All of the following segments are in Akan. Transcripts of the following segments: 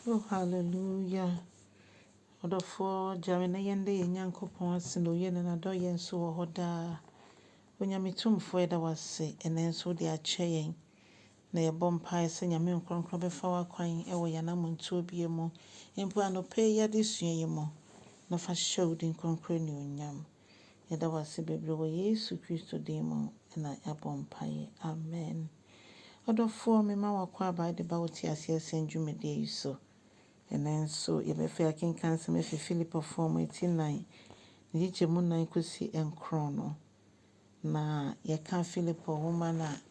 Oh hallelujah Ɔdɔfoɔ gya me na yɛnda yɛn Nyankopɔn ase na oye na n'adɔyɛ nso wɔ hɔ daa. Onyame tumfoɔ yɛda wo ase ɛnɛ nso wode akyɛ yɛn na yɛbɔ mpaeɛ sɛ Nyame nkronkron bɛfa w'akwan wɔ yɛn anamontuo bia mu mpo anɔpa yi adesua yi mu na fa hyɛ wo din kronkron anuonyam. Yɛda wo ase bebree wɔ Yesu Kristo din mu na yɛabɔ mpaeɛ. Amen. Ɔdɔfoɔ, mema wo akwaaba de ba wo te aseɛ sɛn dwumadie yi so. Ɛnnɛ nso yɛbɛfa yɛakenkan nsɛm afi Filipofoɔ mu ti 4, ne nkyekyɛmu 4 kɔsi 9 no. Na yɛka Filipo nwoma no a,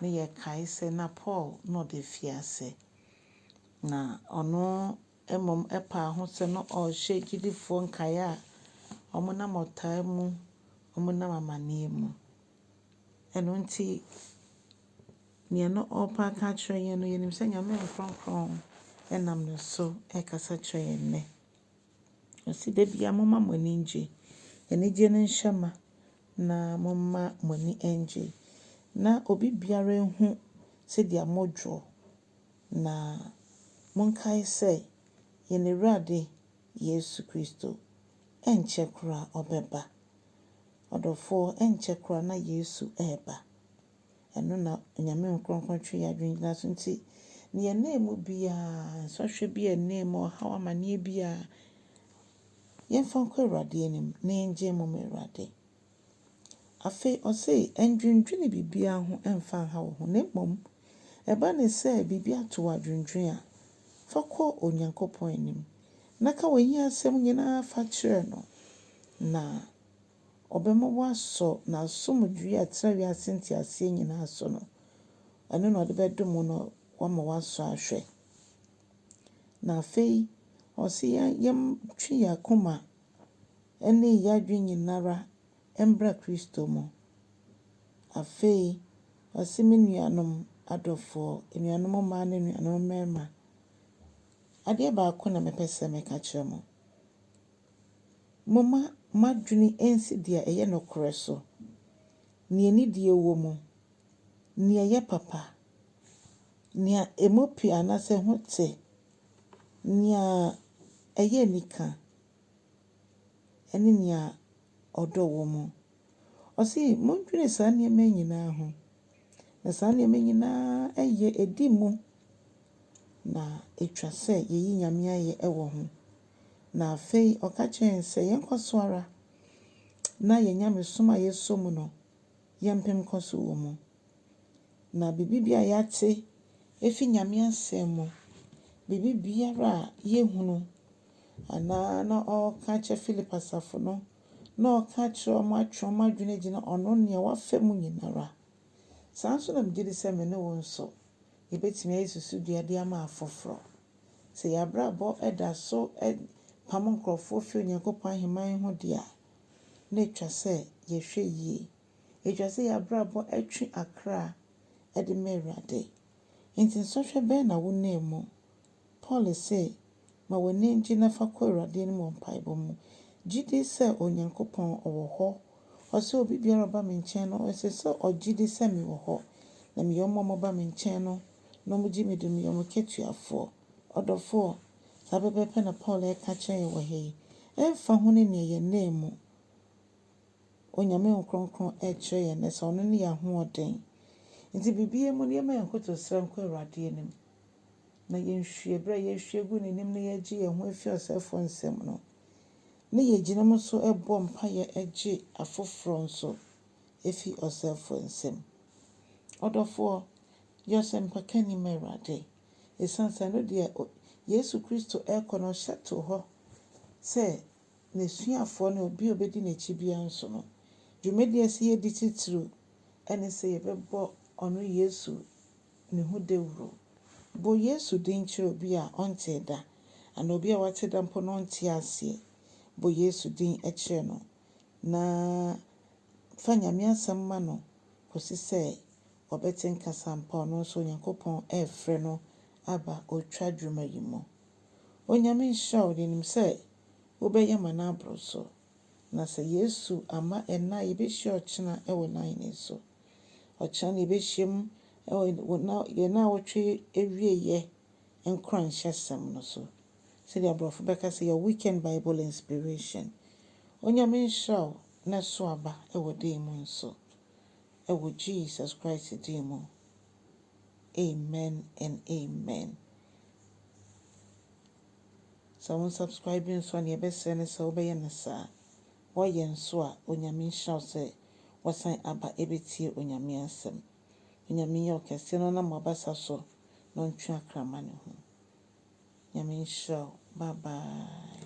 ne yɛkae sɛ na Paul na ɔda afiase. Na ɔno mmom paa ho sɛ na ɔrehyɛ gyidifoɔ nkaeɛ a wɔnam ɔtaa mu, wɔnam amanneɛ mu. Ɛno nti, nea na ɔrepa aka akyerɛ yɛn no, yɛnim sɛ Nyame Nkronkron nam ne so rekasa kyerɛ yɛn nnɛ. Ɔse da biara momma mo ani ngye. Anigye no nhyɛ ma na momma mo ani ngye. Na obi biara nhu sɛdeɛ modwoɔ. Na monkae sɛ yɛn Awurade Yesu Kristo, ɛnkyɛ koraa ɔbɛba. Ɔdɔfoɔ, ɛnkyɛ koraa na Yesu reba. Ɛno na Onyame Nkronkron twe yɛn adwene gyina so nti, nea ɛnam mu biara, nsɔhwɛ bi a ɛnam mu, ɔhaw, amanneɛ biara, yɛmfa nkɔ Awurade anim na yɛngye mmom Awurade. Afei ɔse, Ndwendwene biribiara ho mfa nha wo ho, na mmom ɛba no sɛ biribi ato wo adwendwen a, fa kɔ Onyankopɔn anim, na ka w'ahiasɛm nyinaa fa kyerɛ no, na ɔbɛma woasɔ n'asomdwoe a ɛtra wiase nteaseɛ nyinaa so no. Ɛno na ɔde bɛdom wo na wama woasɔ ahwɛ. Na afei ɔse yɛntwe yɛn akoma ne yɛn adwene nyinara mbra Kristo mu. Afei, ɔse me nuanom adɔfoɔ, anuanom mmaa ne anuanom mmarima, adeɛ baako na mepɛ sɛ meka kyerɛ mo. Momma mo adwene nsi deɛ ɛyɛ nokorɛ so, nea anidie wɔ mu, nea ɛyɛ papa, nea emu pii anaasɛ ɛho te, nea ɛyɛ anika, ne nea ɔdɔ wɔ mu. Ɔse mondwene saa nneɛma yi nyinaa ho, na saa nneɛma yi nyinaa yɛ ɛdi mu, na ɛtwa sɛ yɛyi Nyame ayɛ wɔ ho. Na afei ɔka kyerɛ yɛn sɛ yɛnkɔ so ara na yɛn nyamesom a yɛsɔ mu no, yɛmpem nkɔ so wɔ mu. Na biribi biara a yɛate efi Nyame asɛm mu, biribi biara a yɛhunu anaa na ɔreka akyerɛ Philip asafo no, na ɔreka akyerɛ wɔn atwe wɔn adwene agyina ɔno nea wafa mu nyinara. Saa nso na megye di sɛ me ne wo nso, yɛbɛtumi ayɛ susudua de ama afoforɔ. Sɛ yɛn abrabɔ da so pam nkurɔfoɔ fi Onyankopɔn ahemman ho deɛ a, na ɛtwa sɛ yɛhwɛ yie. Ɛtwa sɛ yɛn abrabɔ twe akra de ma Awurade. Enti nsɔhwɛ bɛn na wonam mu? Paul se, Ma w'ani ngye na fa kɔ Awurade anim wɔ mpaebɔ mu. Gye di sɛ Onyankopɔn ɔwɔ hɔ. Ɔse obi biara a ɔba me nkyɛn no, ɛsɛ sɛ ɔgye di sɛ mewɔ hɔ. Na meyɛ wɔn a wɔba me nkyɛn no na wɔgye me di no, meyɛ wɔn katuafoɔ. Ɔdɔfoɔ, saa pɛpɛɛpɛ na Paul reka kyerɛ yɛn wɔ ha yi. Ɛmfa ho ne nea yɛnam mu, Onyame Honhom Kronkron rekyerɛ yɛn nnɛ sɛ ɔno ne yɛn ahoɔden. Nti biribiara mu no, yɛmma yɛn nkotosrɛ nkɔ Awurade anim, na yɛnhwie, berɛ a yɛhwie gu n'anim na yɛgye yɛn ho afi ɔsɛefoɔ nsam no, ne yɛgyina mu nso bɔ mpaeɛ gye afoforɔ nso fi ɔsɛefoɔ nsam. Ɔdɔfoɔ, yɛ ɔsɛmpakani ma Awurade. Ɛsiane sɛ ɛno deɛ Yesu Kristo rekɔ no, ɔhyɛ too hɔ sɛ n'asuafoɔ ne obi a ɔbɛdi n'akyi biara nso no, dwumadie a ɛsɛ sɛ yɛdi titiriw ne sɛ yɛbɛbɔ ɔno Yesu ne ho dawuro. Bɔ Yesu din kyerɛ obi a ɔntee da, anaa obi a wate da mpo na ɔnte aseɛ. Bɔ Yesu din kyerɛ no, na fa Nyame asɛm ma no kɔsi sɛ ɔbɛte nka sɛ ampa ɔno nso Onyankopɔn refrɛ no aba otwa dwuma yi mu. Onyame nhyira wo, yɛnim sɛ wobɛyɛ ma no aboro so. Na sɛ Yesu amma ɛnnɛ a, yɛbɛhyia ɔkyena wɔ n'ahenni so. Ɔkyena na yɛbɛhyiam wɔ yɛn naawɔtwe awieɛ. nkoranhyɛsɛm no so. Sɛdeɛ aborɔfo bɛka sɛ your weekend Bible inspiration. Onyame nhyira wo na so aba wɔ dan mu nso. Ɛwɔ Jesus Christ din mu. Amen and amen. Sɛ wo subscribe nso a, nea ɛbɛsrɛ ne sɛ wobɛyɛ no saa. Woayɛ nso a, Onyame nhyira wo sɛ wasan aba ɛbɛtie Onyame asɛm. Onyame nyɛ wo kɛseɛ na ɔnam w'abasa so na ɔntwe akrama ne ho. Nyame nhyira wo. Bye bye.